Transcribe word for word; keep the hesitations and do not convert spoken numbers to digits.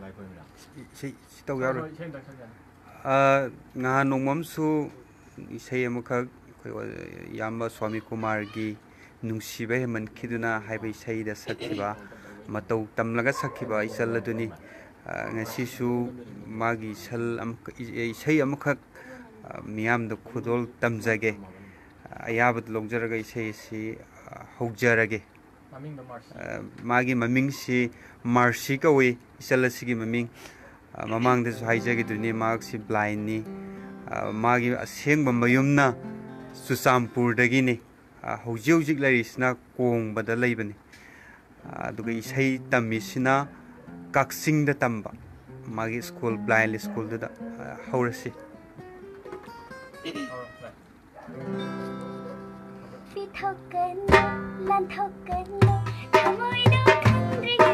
ꯂꯥꯏ ꯈꯨꯔꯨꯝꯃꯤꯔꯥ? ꯏꯁꯩ ꯁꯤ ꯇꯧ ꯌꯥꯔꯣꯏ? ꯍꯣꯏ, ꯏꯁꯩ ꯑꯝꯇꯪ ꯁꯛꯀꯦ꯫ ꯑꯥ, ꯅꯍꯥꯟ ꯅꯣꯡꯃ ꯑꯃꯁꯨ ꯏꯁꯩ ꯑꯃꯈꯛ ꯑꯩꯈꯣꯏ ꯏꯌꯥꯝꯕ ꯁ꯭ꯋꯥꯃꯤ ꯀꯨꯃꯥꯔꯒꯤ "ꯅꯨꯡꯁꯤꯕ ꯍꯦꯟꯃꯟꯈꯤꯗꯨꯅ" ꯍꯥꯏꯕ ꯏꯁꯩꯗ ꯁꯛꯈꯤꯕ, ꯃꯇꯧ ꯇꯝꯂꯒ ꯁꯛꯈꯤꯕ ꯏꯆꯜ ꯑꯗꯨꯅꯤ꯫ ꯑꯥ, ꯉꯁꯤꯁꯨ ꯃꯥꯒꯤ ꯏꯁꯜ ꯑꯃꯈꯛ, ꯏꯁꯩ ꯑꯃꯈꯛ, ꯑꯥ, ꯃꯤꯌꯥꯝꯗ ꯈꯨꯗꯣꯜ ꯇꯝꯖꯒꯦ꯫ ꯑꯥ, ꯑꯌꯥꯕꯗꯨ ꯂꯧꯖꯔꯒ ꯏꯁꯩ ꯑꯁꯤ, ꯑꯥ, ꯍꯧꯖꯔꯒꯦ꯫ ꯃꯃꯤꯡꯗꯣ ꯃꯥꯔꯁꯤ꯫ ꯑꯥ, ꯃꯥꯒꯤ ꯃꯃꯤꯡꯁꯤ ꯃꯥꯔꯁꯤ ꯀꯧꯏ, ꯏꯆꯜ ꯑꯁꯤꯒꯤ ꯃꯃꯤꯡ꯫ ꯑꯥ, ꯃꯃꯥꯡꯗꯁꯨ ꯍꯥꯏꯖꯈꯤꯗꯨꯅꯤ, ꯃꯍꯥꯛꯁꯤ blindꯅꯤ꯫ ꯑꯥ, ꯃꯥꯒꯤ ꯑꯁꯦꯡꯕ ꯃꯌꯨꯝꯅ ꯆꯨꯔꯆꯥꯟꯄꯨꯔꯗꯒꯤꯅꯤ꯫ ꯑꯥ, ꯍꯧꯖꯤꯛ ꯍꯧꯖꯤꯛ ꯂꯩꯔꯤꯁꯤꯅ ꯀꯣꯡꯕꯗ ꯂꯩꯕꯅꯤ꯫ ꯑꯥ, ꯑꯗꯨꯒ ꯏꯁꯩ ꯇꯝꯃꯤꯁꯤꯅ ꯀꯛꯆꯤꯡꯗ ꯇꯝꯕ, ꯃꯥꯒꯤ ꯁ꯭ꯀꯨꯜ, blind ꯁ꯭ꯀꯨꯜꯗꯨꯗ꯫ ꯑꯥ, ꯍꯧꯔꯁꯤ꯫ ꯄꯤꯊꯣꯛꯀꯅꯨ, ꯂꯥꯟꯊꯣꯛꯀꯅꯨ, ꯊꯃꯣꯏꯗꯣ ꯈꯪꯗ꯭ꯔꯤꯉꯩ